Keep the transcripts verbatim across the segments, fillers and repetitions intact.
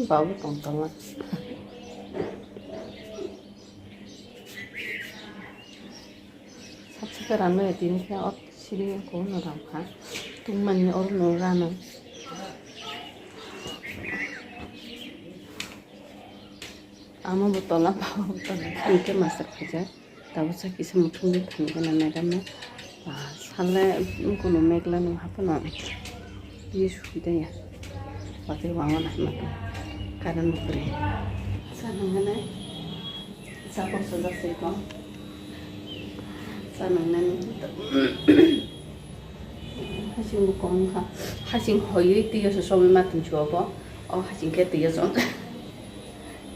Babu tongtongma. Sabsaka ranmaya tini khe ot siri wngkha no ramkha. Tungmani oro no rano. Amo bo tola, babo bo tola. Tini khe master khaijak. Tabuk sa kisa muthungwi thangwi gana madam no. Ah, sale kuno megla no haphano ye sukida ya. Watwi wango na hima to. Karan no kre. Sa nangane. Sa ko soja se ko. Sa nangnani. Hasing bo kong kha. Hasing hoywi twi yo se somwi ma tong chuo bo. O hasing khe twi yo song.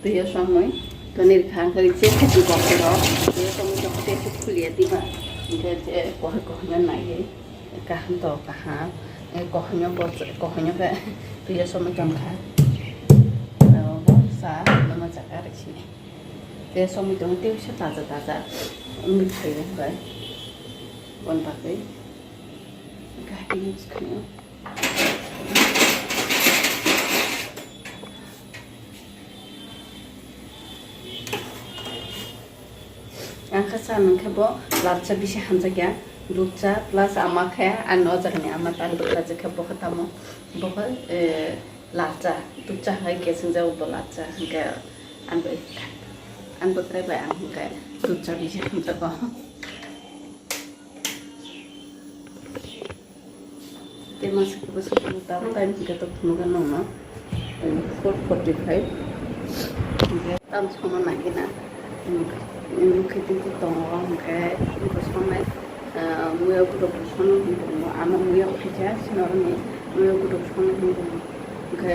Twi yo songwi. Toni rikha ang khe je khachi kok ro. Twi yo songwi tong khe khuliya diba. Hingkhe je kohai kohai no naiwi. Kaham to kaham. E kohai no bo, kohai no khe twi yo songwi tong kha. Abo sa no ma chaka riksinai. Twi yo songwi tong khe twi yo se taja taja. Wngwi phaio bai. Bon bagwi. Kaham use khaio. Ang kha cha nang khe bo lal cha bisi hamjak ya, dudh cha plus ama khe, ani o jaga ni ama tan bwkha je khe bo khe tamo, bo khe, eh, lal cha, dudh cha hai khe swngjak bo lal cha, hwnkhe ang bo, ang bo try bai ang hwnkhe dudh cha bisi hamjago. Tei masa khe bwswk tabuk time hwnkhe tok phunukgwi nokno four forty five. Hwnkhe tam songno nangkhe na. Hwnkhe tei tongo hwnkhe bwskanai muya gudo bwskango hwnkhe tongo. Ano muya uphikha sinarokni muya gudo bwskango hwnkhe tongo. Hwnkhe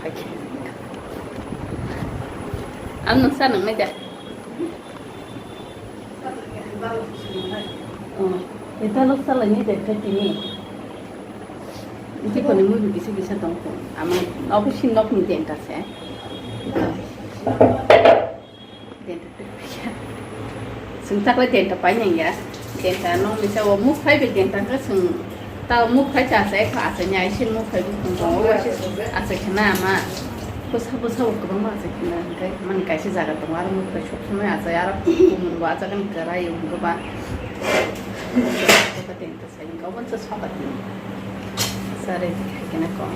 phaikhe. Ano sa nangnai da. Oh, ita lok salai ni dekha tini. Iti koni movie kisa kisa tong kho. Ama obo si nok ni denta se. Denta tu kisa. Sung tak le denta pai nang ya. Denta nong ni sa o muk phai be denta ka sung. Ta muk phai cha sa ekha asa nya isi muk phai bu kung kung o wasi asa khna ama. Bwsa bwsa o kwbangma asa khna hwnkhe mani kaisa jaga tongo aro muk phai sok somoi asa aro mung bo asa khe kwrai o hwnkhe ba. Kota teng ta sai hwnkhe obo se soba tini. Sare khai khna kong.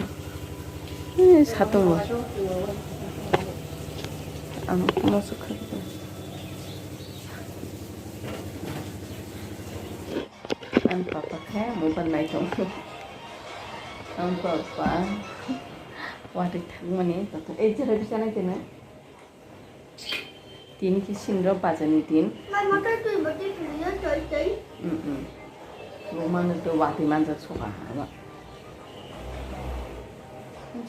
Eh, satung bo. Ang moso khai. Ang papa khe mobile nai tongo. Ang papa watwi thangmani. Eh, chwrai bwsa nai tene. Tin khe sinro bajani tin. Mai motor twi bo twi twi yo choi choi. Mm, mm. Bumano to watwi manjak soka ha ba.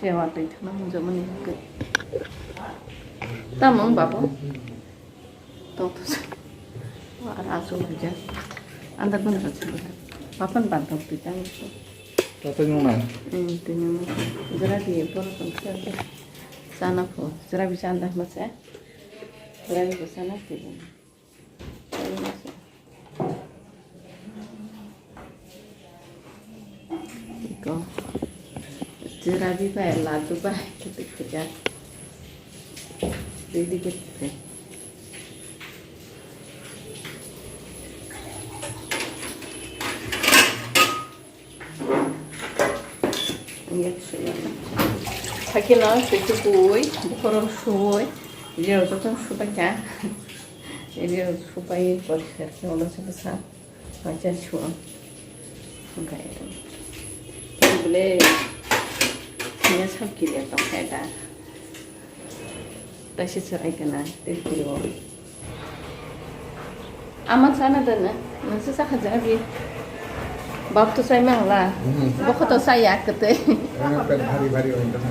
Je watwi thangna mungjakmani hwnkhe. Tamo wng babo? Tongthok se. Wa, aro aswk laijak. Anda gwnang kha se. Bapan ban tong twi tang se. Tato nung nang. Hmm, tini mo. Jera di poro tong se. Sana pho. Jera bi sana mo se. Jera bi sana tini. Iko. Jera bi bai, ladu bai, ketik ketik. Ready ketik. Sakhe no, tei tubui, bukhorok suui, riyal joto subai kha. Riyal subai, poriskar khe, ulo se bwsa. Pacha chua. Hwnkhe. Bole. Kanya sab kilia tongkha da. Taisi chwrai kana. Tei kirio. Ama chana dana. Nangsa sakha jabi. Bab to sai mangla. Mhm. Bokho to sai yak te. Rana pen bhari bhari oi dana.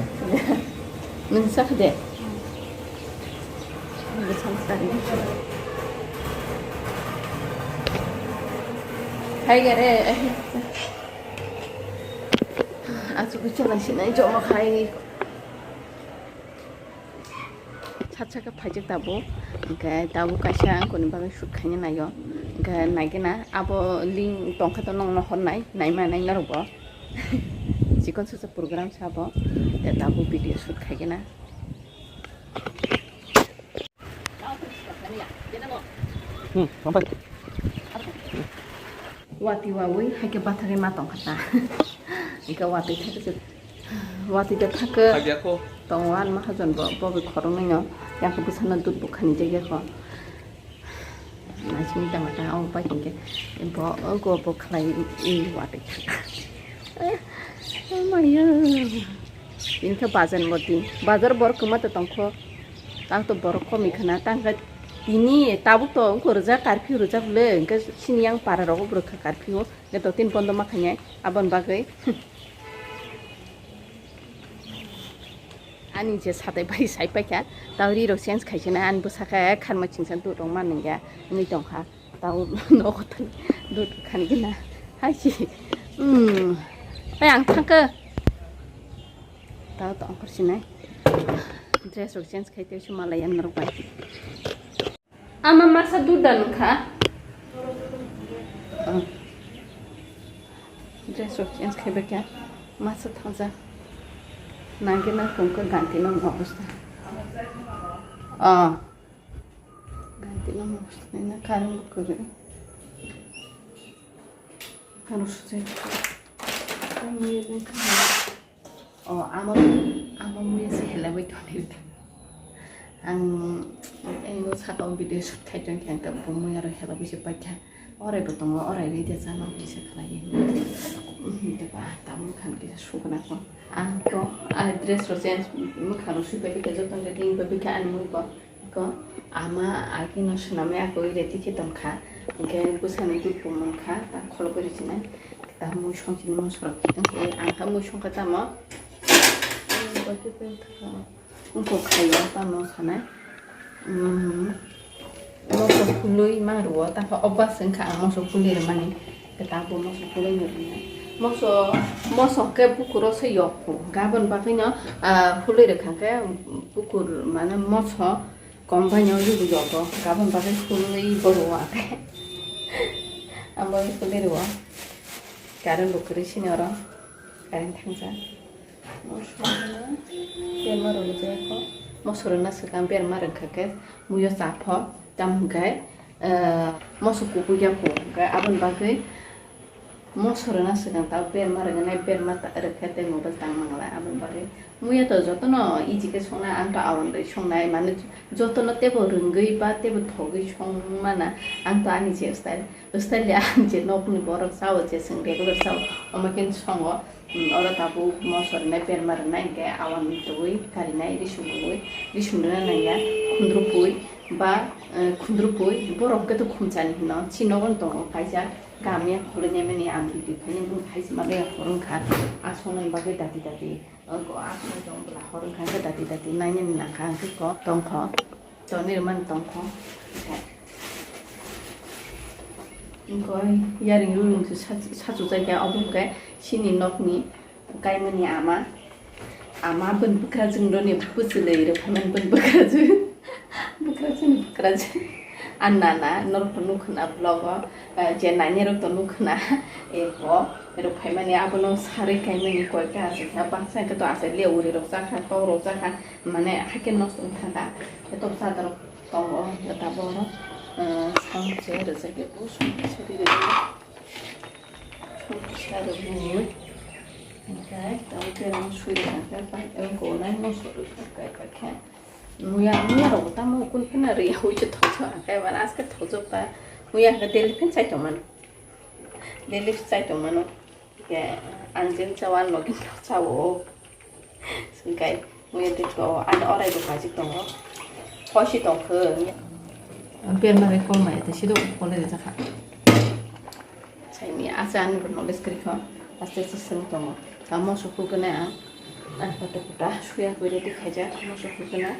Nangsa khade. Hai gare. Achu kuchana sinai joma khai. Sat saka phaijak tabuk. Hwnkhe tabuk kaisa angkoni bagwi shoot khaina naio. Hwnkhe naigena abo link tongkha to nongno hornai, naima nai norokbo. Chikon susa program sabo, te tabuk video shoot khaigena. Hmm, sampai. Wati wawi haike bathari ma tongkha ta. Ika wati thakhe se, wati de thakhe. Tongwan mahajon bo, bo bi khoroknwi no. Yang ko bwsano dut bukhani jagya ko. Naising tama ta o pai hingke bo go bo khlai i wati. Maya. Inkhe bazar mo din. Bazar borok kwma to tongkho. Tang to borok komi khana tang khe tini tabuk to wngkho rwjak curfew rwjak le hingke sini yang para rogo borok kha curfew hingke to tin bondo ma khainai aboni bagwi. Ani je satai bai sai paikha, tao ri rok change khaisana, ani bwsakhe kharma chingsa dut rok man nangya, wngwi tongkha, tao nogo thani dut rok khani gina, hai si, hmm, pai ang thangkhe, tao tongkhor sinai, dress rok change khai tei se malai yang norok bai. Ama masa dut da nung kha. Oh. Dress rok change khai bai kha. Masa thangja. Nangke na kong ka ganti no mo osta. Oh. Ganti no mo osta na karang kore. Ano sujai. Kami ni kha. O, amo, amo muya se helaiwi tonwi rwdi. Ang, ang saka o video shoot khai tongkha, ang tabuk muya rok helaiwi se paikha. Orai bo tongo, orai rwi de chana kisa khlaiwi. Tei ba tabuk khan kisa sukna ko. Ang to, ah, dress rok change, mwkhang rok sui pai bikha, joto ni ring pai bikha ani mui bo. Ko ama agino swnamwi ako ready khe tongkha, hwnkhe bwsani dut bo mankha, ta kholobwi rijinai, ta mui songchini mosok rok khe tongkhe, ang kha mui songkha tamo, wngkha khaio tamo sanai, mosok hului ma rwo, ta kha obas wngkha ang mosok hului rwmani, ta bo mosok hului rwnai, mosok, mosok khe bukuro se yokphu, gabon bagwino, ah, hului rwkha khe bukur mane mosok. Kom bai no yugo yogo, gabon bagwi khulwi boru ake. Ang bagwi khulwi rwo. Current bo kwrwi sini oro. Current thangsa. Mosoro no berma rwjak kho. Mosoro no swkang berma rwkha khe muiyo cha pho. Tamo hwnkhe, eh, moso kubui ya kho. Hwnkhe aboni bagwi Moso rwna swkang ta berma rwgwnai, berma ta-, rwkhe tei mobile tang mangla, aboni bagwi muya to jotono easy khe songnai, ang to awan bai songnai, mane jotono teibo rwngwi ba teibo thogwi songmana, ang to ani je style, style ya ang je nokni borok chao je chwng regular chao, omo khe songo, mm, oro tabuk moso rwnai, berma rwnai, hinkhe awan twiwi karinai, risum rwui, risum rwna nangya, khundrupui ba, eh, khundrupui, borok khe to khumchani hino, chini nogo tongo kaisa. Kamya khulini mani ang video phani mung hai sima le horong kha. Asong ni bagwi dati dati. Ang ko asong jong bla horong kha dati dati. Nai ni nang kha ang ko tong kho. Toni man tong kho. Ang ko yaring rurung se sa, sa chu jai ya obo ke sini nok ni. Kaimani ama, ama bini bwkrajwng roni bwchwlwi rwphaimani bini bwkrajwng, bwkrajwng, bwkrajwng. Ang nana norokno nukhwna vlog o, eh, je nainai rokto nukhwna, eh, bo rwphaimani abono sarwi kaimani koi khe aswk kha, baksa khe to aswk le uri rok chakha, tok rok chakha, mane hakhe nosto wngkha da, khe tok chadar rok tongo, tabuk oro, eh, sound se rwjak ya, bo sound se rwjak ya. Songsa rwgwi, hwnkhe tamo berang sui rwkha, hwnkhe bai wngkha, nai moso rwkha, hwnkhe bai khe muya, muya rok tamo kunu phano rwya, ui khe thokjak, hwnkhe bai aske thokjak ta, muya hwnkhe daily phan chai tongmano, daily chai tongmano, hwnkhe ang jeng chawan logi chao. Hwnkhe muya tei to, ani orai bo kajik tongo. Hoisi tongkhe. Berma bai kolmaya tei sido kolai rijak kha. Saimi acha ani bo knowledge kwrwi kho. Aste aste swng tongo. Tamo moso kukuna ang. Ang kota kota suya koi ready khaijak moso kukuna.